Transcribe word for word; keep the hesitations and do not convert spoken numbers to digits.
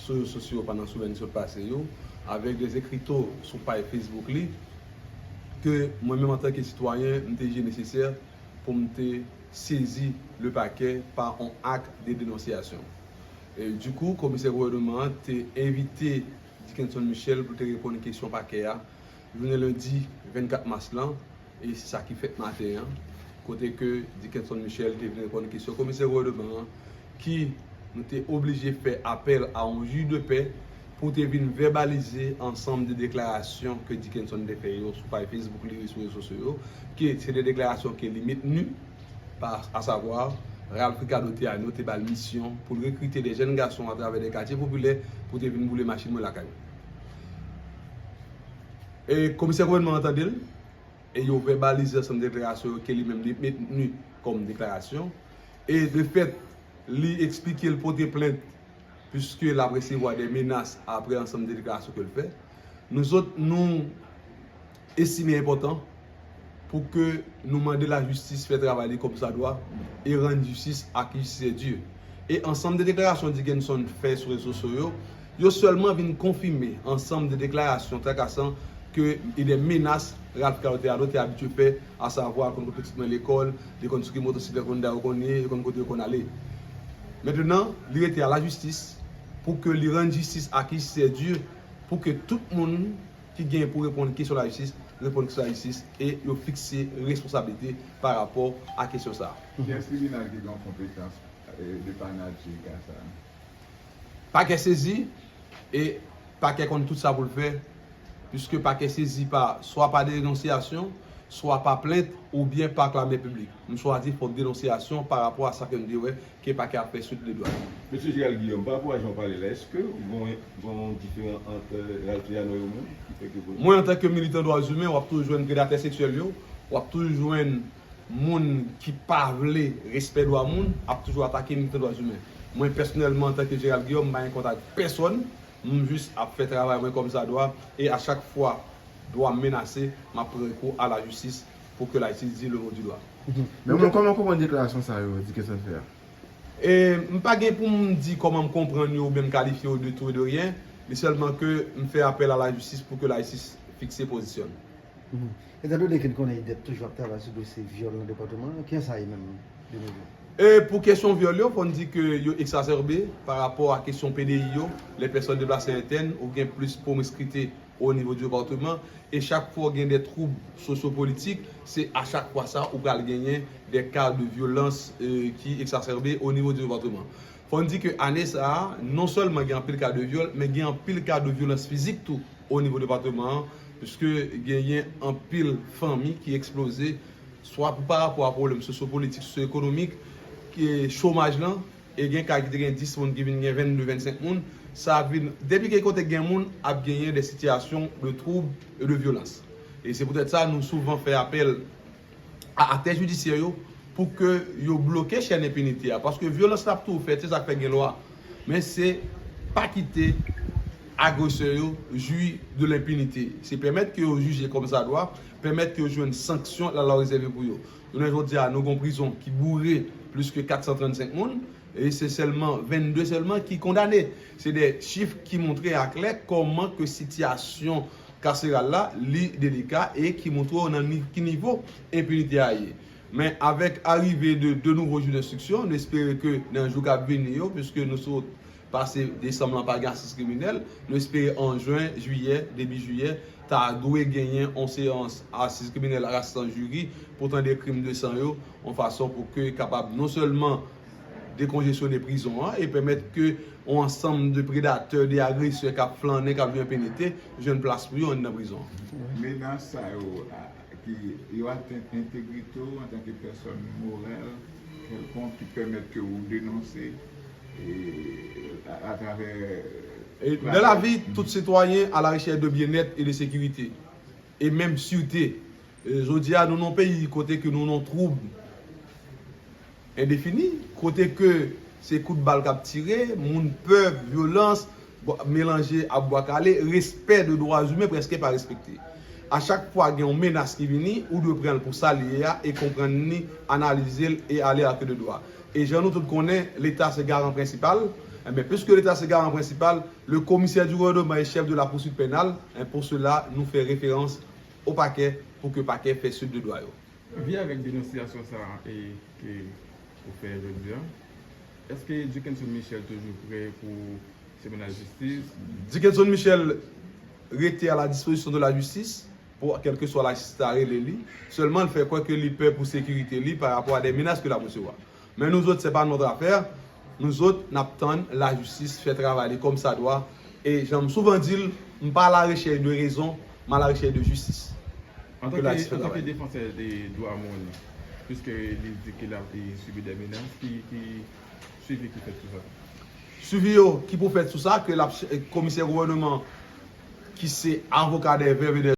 sou rezo sosyo pandan semèn sot pase yo, avèk de ekrito sou paj Facebook li, ke mwen menm antanke sitwayen, m te jije nesesè pou m te sezi le pakè pa on ak de denonsyasyon. E, dikou, komisè gouvènman an te envite Dickenson Michel pou te reponn kesyon pakè a jounen lendi vennkat mas lan, e se sa ki fèt maten an, kote ke Dickenson Michel te vin reponn kesyon komisè gouvènman an, ki nou te oblije fè apèl a yon jij de pè pou te vin vèbalize ansanm de deklarasyon ke Dickenson te fè yo sou paj Facebook li, sou rezo sosyo yo, ke se de deklarasyon ke li mentni, pa, asavwa, Ralph Ricardo Théano te ba l misyon pou l rekrite de jèn gason atravè de katye popilè pou te vin boule machin mwen lakay mwen. E komisè gouvènman an tande l, e yo vèbalize ansanm deklarasyon yo ke li menm li mentni kòm deklarasyon. E de fèt, li eksplike l pote plent, piske l ap resevwa de menas apre ansanm de deklarasyon ke l fè. Nou zòt, nou estime enpòtan pou ke nou mande lajistis fè travay li kòmsadwa e rann jistis a ki jistis est dû. E ansanm de deklarasyon Dickenson fè sou rezo sosyo yo, yo sèlman vin konfime ansanm de deklarasyon trakasan ke, e de menas Ralph Ricardo Théano te abitye fè, asavwa, l konn kote pitit mwen lekòl, li konn sou ki motosiklèt konn da yo konn ye, li konn kote yo konn ale. Mentnan, li rete a lajistis pou ke li rann jistis a ki jistis est dû, pou ke tout moun ki gen pou reponn kesyon lajistis, reponn kesyon lajistis, e yo fikse responsablite pa rapò a kesyon sa a. Kiyès tribinal ki gen konpetans, e, de panadje ka sa a? Pakè sezi, e pakè konn tout sa pou l fè, piske pakè sezi pa, swa pa denonsyasyon, swa pa plent, oubyen pa klamè piblik. M chwazi fè yon denonsyasyon pa rapò a sa ke m te wè ke pakè a fè sou de dwa. Mesye Gérald Guillaume, pa rapò a jan w pale la, èske gen yon, gen yon diferan ant, e, Ralph Théano yo menm ki fè ke... Mwen, antanke militan dwa imen, w ap toujou jwenn predatè seksyèl yo, w ap toujou jwenn moun ki pa vle respè dwa moun ap toujou atake militan dwa imen. Mwen, pèsonèlman, antanke Gérald Guillaume, m pa gen kont ak pèsonn, m jis ap fè travay mwen kòmsadwa, e a chak fwa dwa m menase, m ap pran rekou a lajistis pou ke lajistis di le mot du droit. Men mwen, kòman w konprann deklarasyon sa yo Dickenson fè a? E m pa gen pou m di kòman m konprann yo oubyen m kalifye yo de tout e de rien. Li sèlman ke m fè apèl a lajistis pou ke lajistis fikse pozisyon l. Mhm. Etandone ke n konnen IDET toujou ap travay sou dosye vyòl nan depatman an, kijan sa ye menm de nos jours? E pou kesyon vyòl yo, fò n di ke yo eksazèbe pa rapò a kesyon P D I yo, les personnes déplacées internes, ou gen plis pwomiskwite o nivo di depatman, e chak fwa w gen de twoub sosyopolitik, se a chak fwa sa ou pral genyen de ka de vyolans, e, ki eksazèbe o nivo di depatman. Fò n di ke ane sa a, non sèlman gen anpil ka de vyòl, men gen anpil ka de vyolans fizik tou o nivo depatman an, piske genyen anpil fanmi ki eksploze, swa pou pa rapò a pwoblèm sosyopolitik, sosyo-ekonomik, ke chomaj lan, e gen ka ki te gen dis moun ki vin gen vennde, vennsenk moun, sa vin, depi ke kote gen moun, ap genyen de sitiyasyon de twoub e de vyolans. E se poutèt sa, nou souvan fè apèl a aktè jidisyè yo pou ke yo bloke chèn enpinite a. Paske vyolans la ap toujou fèt, se sa k fè gen lwa. Men se pa kite agresè yo jwi de lenpinite. Se pèmèt ke yo jije kòmsadwa, pèmèt ke yo jwenn sanksyon lalwa rezève pou yo. Jounen jodi a, nou gen yon prizon ki boure plis ke kat san trannsenk moun, e se sèlman vennde sèlman ki kondane. Se de chif ki montre aklè kòman ke sitiyasyon kaseral la, li delika e ki montre w nan ni-, ki nivo enpinite a ye. Men avèk arive de, de nouvo jij denstriksyon, nou espere ke nan jou k ap vini yo, piske nou sot pase desanm lan pa gen asiz kriminèl, nou espere an jen, jiyè, debi jiyè, ta dwe genyen yon seyans asiz kriminèl a san jiri pou tande krim de san yo, yon fason pou ke kapab non sèlman dekonjesyone prizon an e pèmèt ke yon ansanm de predatè, de agresè k ap flannen, k ap jwenn P N T, jwenn plas pou yo anndan prizon an. Menas sa yo, a, ki, yo atent entegrite w antanke pèsòn moral kèlkonk ki pèmèt ke ou denonse, e, a, atravè, e, dans la vie, tout citoyen à la recherche de bien-être et de sécurité, et même sûreté. E, jodi a, nou nan yon peyi kote ke nou nan yon twoub endefini, kote ke se kout bal k ap tire, moun pè, vyolans, bwa-, melanje ak bwa kale, respè de dwa imen prèske pa respekte. A chak fwa gen yon menas ki vini, ou dwe pran l pou sa li ye a e konprann li, analize l e ale ak de dwa. E jan nou tout konnen, Leta se garan prensipal, Enben, puisque l'État c'est garant principal, le commissaire du gouvernement est chef de la poursuite pénale, en, pour cela, nou fè referans o pakè pou ke pakè fè suit de dwa yo. Vye avèk denonsyasyon sa a e ke ou fè jodi a, èske Dickenson Michel toujou prè pou chemen lajistis? Dickenson Michel rete à la disposition de la justice pour quel que soit lajistis ta rele li. Sèlman, l fè kwè ke li pè pou sekirite li pa rapò a de menas ke l ap resevwa. Men nou zòt, se pa nòt afè. Nou zòt, n ap tann lajistis fè travay li kòm sa dwa. E jan m souvan di l, m pa à la recherche de raison, m à la recherche de justice. Antanke antanke defansè de dwa moun, piske li di ke l ap sibi de menas, ki, ki swivi ki fèt sou sa? Swivi yo ki pou fèt sou sa, ke l ap komisè gouvènman ki se avoka de veuve et de